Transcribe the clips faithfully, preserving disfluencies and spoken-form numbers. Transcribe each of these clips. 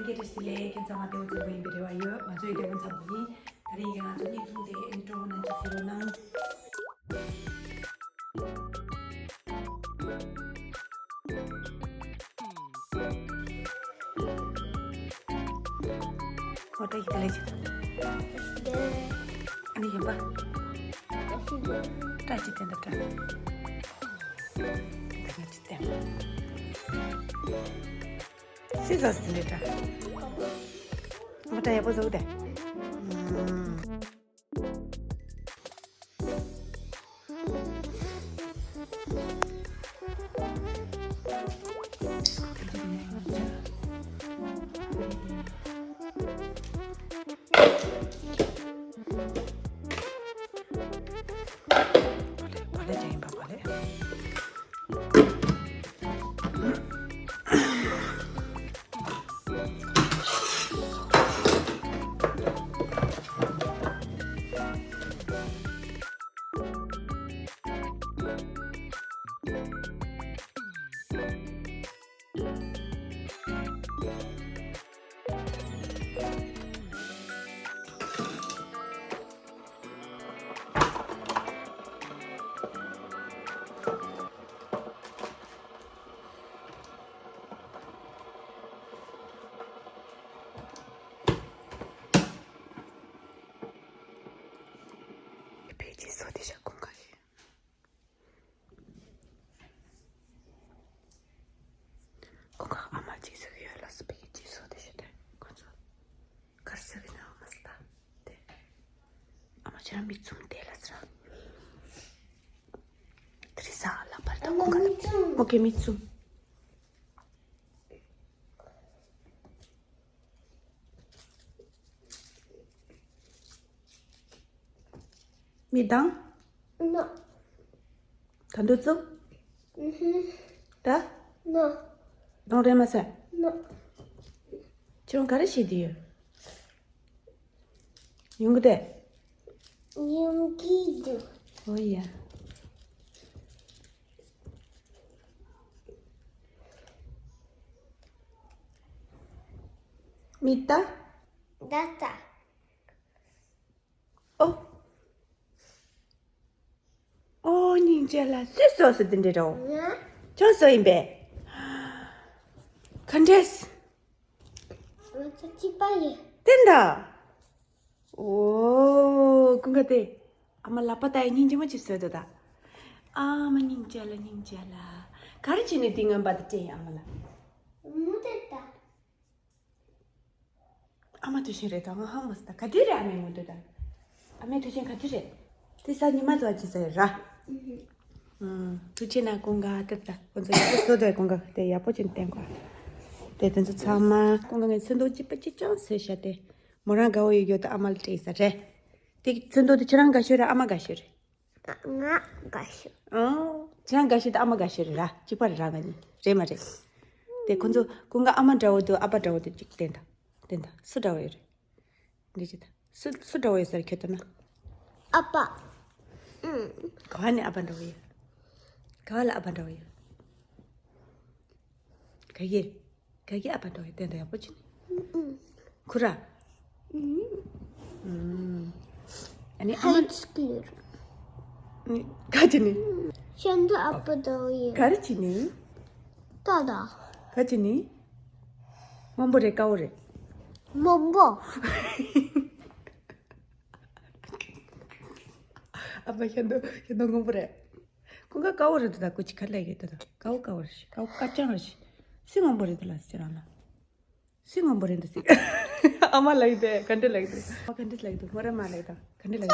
སྐད་བཀྲ་ཤིས་བདེ་ལེགས། ཁྱེད་ཚང་མ་བདེ་པོ་བདེ་པོ་ཡིན་པའི་རེ་བ་ཡོད། ང་ཚོའི་རྒྱལ་ཕམ་ཚ་པོ་ཡིན། ད་རིང་གི་ང་ཚོ་བརྙན་ཐུང་དེ་ཨིན་ཊྲོ་ནང་ཅིག་བཟོ་རོགས་གནང་། ཁོ་ཏྲ་ཡི་ལས་ཅི། ཨ་ནི་ཡིན་པ། ཏྲ་ཅི་བསྟན་ད་ཏྲ། ཏྲ་ཅི་བསྟན། སི་ཟ་སི་ལེ་ཏྲ། མ་ཏྲ་ཡག་པོ་བཟོ་གི་དེ། ཕལ་ཆེར་བཟོ་དེ་བཞག་གོང་ཁ་ཡིན། ཁོང་ག་ཨ་མ་ཅིག་ཟེར་གི་ཡོད་ལ་སི་པི་ཀི་ཅིག་བཟོ་དེ་བཞག་དེ་ཁོ་ཚོ་གར་ཟེར་གི་ན་ཨ་མ་སི་ད་དེ་ཨ་མ་ཁྱེད་རང་མིག་བཙུམ་དེ་ལ་ཟེར། དེ་རི་ས་ལ་བར་དང་ཁོང་ག་ལ་མོ་གི་མིག་བཙུམ། མི་དང་། ནོ། ད་འདུ་ཚོ། ཨུ་ཧུ། ད། ནོ། གདོང་རེད་མ་ཟེར། ནོ། ཁྱོད་ག་རེ་བྱེད་དུ་ཡོད། ཡོང་གི་དེ། ཡོང་གི་འདུག་ཨོ་ཡ། མི་ད། ད་ད། ཨོ། ཨོ་སྙིང་རྗེ་ལ་སུས་བཟོས་སུ་དེ་འདྲ་རོ། ང་། ཁྱོད་བཟོས་ཡིན་པས། ག་འདྲས། ང་ཚོ་གཅིག་པ་ཡིན། བསྟན་ད། ཨོ་ཀུན་དགའ་དེ། ཨ་མ་ལག་པ་ད་ཡ་སྙིང་རྗེ་མོ་ཅིག་བཟོས་འདུག་ད། ཨ་མ་སྙིང་རྗེ་ལ་སྙིང་རྗེ་ལ། ག་རེ་བྱས་ནས་དེ་ངན་པ་དེ་སྤྲད་ཡིན་ཨ་མ་ལ། མུ་དེ་ད། ཨ་མ་ཐུགས་ཆེན་རེད་ད་ང་ཧ་མ་སི་ད་ག་དུས་རེད་ཨ་མའི་ངོ་དུ་ད། ཨ་མའི་ཐུགས་ཆེན་ག་དུས་རེད། དེ་ས་ཉི་མ་དུ་ཨ་ཅི་ཟེར་ར། ཐུགས་ཆེན་ན་ཀུན་དགའ་དེ་ད་ཁོ་ཚོ་ཡག་པོ་བཟོ་དོ་ཀུན་དགའ་དེ་ཡག་པོ་ཅིག་བསྟན་གོ། དེ་དེ་ཚོ་ཚང་མ་ཀུན་དགའ་ངའི་ཚོན་མདོག་གཅིག་པ་གཅིག་རྐྱང་བཟོས་ཤ་དེ། མོ་རང་དགའ་བོ་ཡོད་ཡོད་དུ་ཨ་མ་ལ་སྤྲད་ས་རེད། དེ་ཚོན་མདོག་དེ་ཁྱེད་རང་དགའ་ཤོས་རེད་ཨ་མ་དགའ་ཤོས་རེད། ང་དགའ་ཤོས། ཨོ། ཁྱེད་རང་དགའ་ཤོས་དེ་ཨ་མ་དགའ་ཤོས་རེད་ར། གཅིག་པ་རེད་ར་ང་གཉིས་རེད་མ་རེད། དེ་ཁོ་ཚོ་ཀུན་དགའ་ཨ་མ་འདྲ་བོ་འདུག་ཨ་ཕ་འདྲ་བོ་འདུག་གཅིག་བསྟན་དང་། བསྟན་དང་སུ་འདྲ་བོ་ཡོད་རེད། འདི་ཅི་དང་སུ་སུ་འདྲ་བོ་ཡོད་ཟེར་ཁྱོད་ལྟ་ན། ཨ་ཕ། ཨུམ། ག་བ་ནས་ཨ་ཕ་འདྲ་བོ་ཡོད། ག་བ་ལ་ཨ་ཕ་འདྲ་བོ་ཡོད། ག་གི། ག་གི་ཨ་ཕ་འདྲ་བོ་ཡོད་བསྟན་དང་ཡག་པོ་ཅི་ནི། ཨུམ། ཁུ་ར། ཨུམ། ཨ་ནི་ཨ་མ། ཧའི་སྐྱུར། ག་ཅི་ནི། ཤན་དུ་ཨ་ཕ་འདྲ་བོ་ཡོད། ག་རེ་ཅི་ནི། ཏ་ཏ། ག་ཅི་ནི། སྔོན་པོ་རེད་དཀར་པོ་རེད། སྔོན་པོ། ཨ་ཕ་ཤ་འདུག་ཤ་འདུག་སྔོན་པོ་རེད། ཀུན་དགའ་དཀར་པོ་རེད་འདུག་ད་ཀུ་ཅི་ག་ལ་ཡོད་ད་ད་དཀར་པོ་དཀར་པོ་རེད་ཤི་དཀར་པོ་དཀར་རྐྱང་རེད་ཤི། སུས་སྔོན་པོ་རེད་འདུག་ལ་སི་ཅི་རང་ལ། སུས་སྔོན་པོ་རེད་འདུག་སི། ཨ་མ་ལ་ཡོད་དེ་ག་འདྲ་ལ་ཡོད་དེ། ཨ་ག་འདྲ་ལ་ཡོད་དེ་ངོ་ར་མ་ལ་ཡོད་ད་ག་འདྲ་ལ་ཡོད།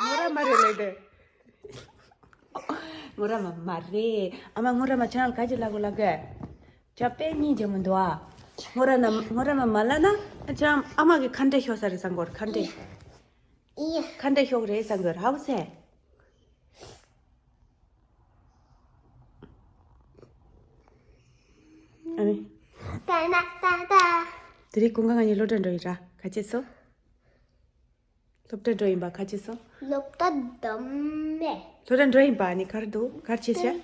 ངོ་ར་མ་རེད་ལ་ཡོད་དེ། ངོ་ར་མ་མ་རེད། ཨ་མ་ངོ་ར་མ་ཆ་ནང་ག་ཅི་ལ་གོ་ལ་ག་ཅ་པེ་ཉིན་ཇེ་མོ་འདུག་ཨ། ངོ་ར་ན་ངོ་ར་མ་མ་ལ་ན་ཅ་ཨ་མ་གི་ཁ་འདྲ་ཤོག་ས་རེད་ས་མགོར་ཁ་འདྲ། ཁ་འདྲ་ཤོག་རེད་ས་མགོར་ཧའུ་སེ། ཨ་ནི། ད་ན་ད་ད། དེ་རིང་ཀུན་དགའ་ང་གཉིས་སློབ་གྲྭ་འགྲོ་ཡི་ར་ག་ཅེས་སོ། སློབ་གྲྭ་འགྲོ་ཡིན་པ་ག་ཅེས་སོ། སློབ་གྲྭ་འགྲོ་མེད། སློབ་གྲྭ་འགྲོ་ཡིན་པ་ནི་གར་འདུག་གར་ཆེ་ཤ།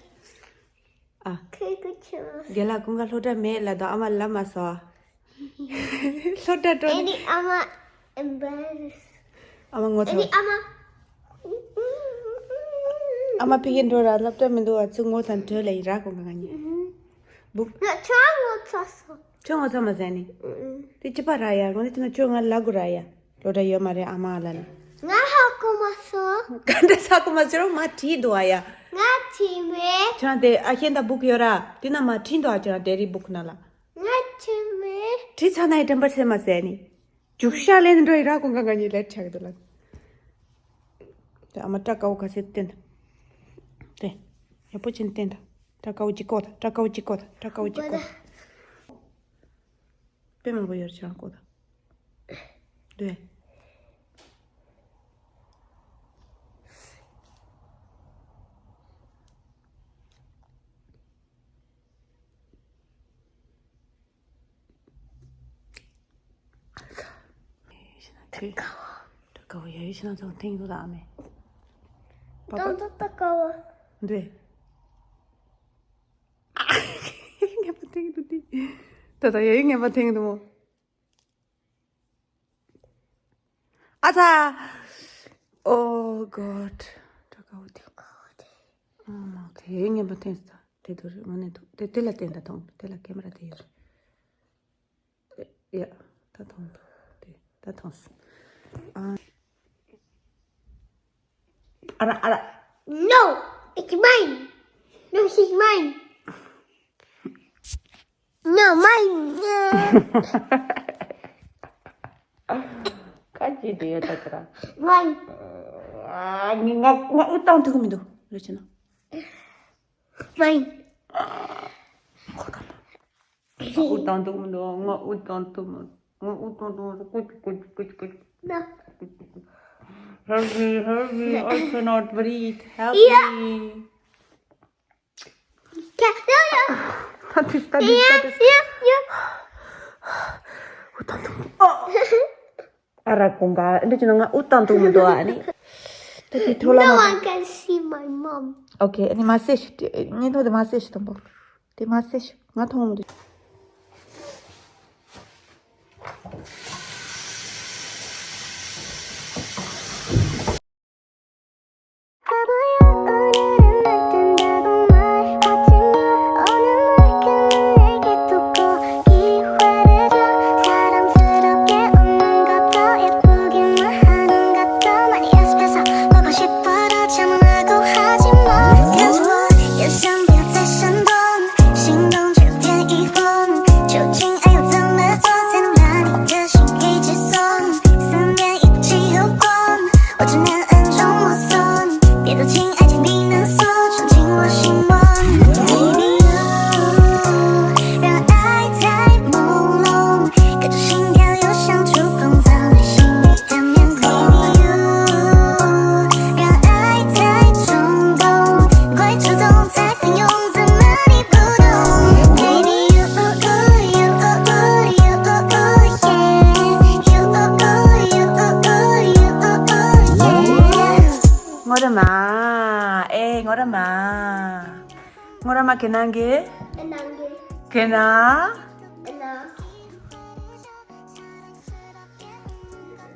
ཨ། ཁོས་ཀུ་ཆུ། རྒན་ལགས་ཀུན་དགའ་སློབ་གྲྭ་མེད་ལབ་དང་ཨ་མ་ལབ་མ་སོང་། སློབ་གྲྭ་འགྲོ། ཨེ་ནི་ཨ་མ་embarrass། ཨ་མ་ངོ་ཚ། ཨེ་ནི་ཨ་མ། ཨ་མ་ཕ་གིར་འགྲོ་ར་སློབ་གྲྭ་མི་འདུག་བ་ཚུར་ངོ་ཚ་འགྲོ་ལ་ཡིན་ར་ཁོང་ག་ང་གཉིས། ཨུ་ཧུམ། བུ། ང་ཁྱོད་ངོ་ཚ་སོང་། ཁྱོད་ངོ་ཚ་མ་ཟེར་ནི། ཨུ་ཧུམ། དེ་ཅི་པ་ར་ཡ་ང་ནི་དེ་ན་ཁྱོད་ང་ལ་གུ་ར་ཡ། སློབ་གྲྭ་ཡོད་མ་རེད་ཨ་མ་ལ་ནི། ང་ཧ་གོ་མ་སོང་། ག་འདྲ་ཧ་གོ་མ་སོང་མ་བྲིས་འདུག་ཨ་ཡ། ང་བྲིས་མེད། ཁྱོད་དེ་ཨ་ཤེན་ད་བུག་ཡོད་ར། དེ་ན་མ་བྲིས་འདུག་ཨ་ཁྱོད་ཌེ་རི་བུག་ན་ལ། ང་བྲིས་མེད། བྲིས་ཚར་ན་ཡི་དྲན་པ་ཆེ་མ་ཟེར་ནི། རྒྱུག་ཤ་ལེན་འགྲོ་ཡི་ར་ཁོང་ག་ང་གཉིས་ལེ་ཆགས་འདུག་ལ། དེ་ཨ་མ་སྐྲ་དཀར་བོ་ག་ཚད་བསྟན་ད། དེ། ཡག་པོ་ཅན་བསྟན་ད། སྐྲ་དཀར་བོ་གཅིག་བཀོག་ད། སྐྲ་དཀར་བོ་གཅིག་བཀོག་ད། སྐྲ་དཀར་བོ་གཅིག་བཀོག་ད། དཔེ་མང་པོ་ཡོད་རེད་ཁྱེད་རང་བཀོག་ད། འདོད། དེ། དཀའ་བ་ཡ་ཡོད་ཤི་ན་ཚོ་ཐེངས་དུ་དག་མེད། པ་པ། ཏང་ཏ་ཏ་དཀའ་བ། འདོད། ངན་པ་ཐེངས་དུ་དེ། ད་ད་ཡ་ཡོད་ངན་པ་ཐེངས་དུ་མོ། ཨ་ཚ། Oh God. དཀའ་བ་དེ། ཨ་མ་དེ་ངན་པ་ཐེངས་ད་དེ་དུ་རེད་ང་ནས་དུ་དེ་དེ་ལ་བསྟན་ད་ཐོང་དེ་ལ་ཀེ་མ་ར་དེ་ཡོད་རེད། ཡ། ད་ཐོངས། དེ་ད་ཐོངས། ཨ། ཨ་ར་ཨ་ར། No, it's mine. No, she's mine. No, mine. ཁ་ཅིག་དེ་ཡོད་ད་ཁྱེད་རང་། Mine. ཨ་ནི་ང་ང་ཨུ་བཏང་ཐུབ་ཀྱི་མི་འདུག་ལོ་ཆེ་ན། Mine. ཁོ་ད་ན། ཨུ་བཏང་ཐུབ་མི་འདུག་ང་ཨུ་བཏང་ཐུབ་མི་འདུག་ང་ཨུ་བཏང་ཐུབ་མི་འདུག་ཀུ་ཀུ་ཀུ་ཀུ་ཀུ། ན། Help me, help me, I cannot breathe. Help me. Can, yeah, yeah. That is, that is, that is. Yeah, yeah, yeah. ཨུ་བཏང་ཐུབ་མི་འདུག་ཨ་ར་ཀུན་དགའ་འདི་ཅི་ན་ང་ཨུ་བཏང་ཐུབ་མི་འདུག་ཨ་ནི། ད་དེ་ཐོ་ལ་No མ། One can see my mom. Okay, ཨ་ནི་མ་ཟེར་ཤི། ངས་ཐོ་དེ་མ་ཟེར་ཤི་དང་པོ། དེ་མ་ཟེར་ཤི། ང་མཐོང་མི་འདུག་ངོ་ར་མ། ཨེ་ངོ་ར་མ། ངོ་ར་མ་ཁེ་ནང་གེ། ཁེ་ནང་གེ། ཁེ་ན། ཁེ་ན།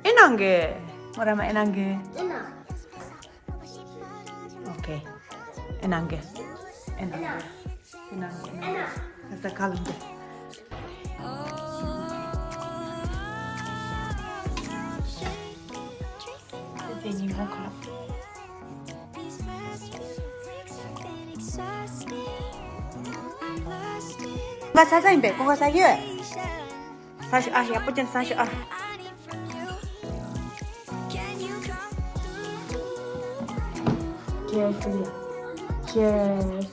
ཨེ་ནང་གེ། ངོ་ར་མ་ཨེ་ནང་གེ། ཨེ་ནང་། Okay. ཨེ་ནང་གེ། ཨེ་ནང་གེ། ཨེ་ནང་གེ། ཨེ་ནང་གེ། ཨ་ས་ཁ་ལ་འདུག་དེ་ཉིན་མོ་ཁ། ཀུན་དགའ་ས་ས་ཡིན་པས། ཀུན་དགའ་ས་ཡོད། ས་ཞུ་ཨ། ཡག་པོ་ཅན་ས་ཞུ་ཨ། Cheers. Cheers.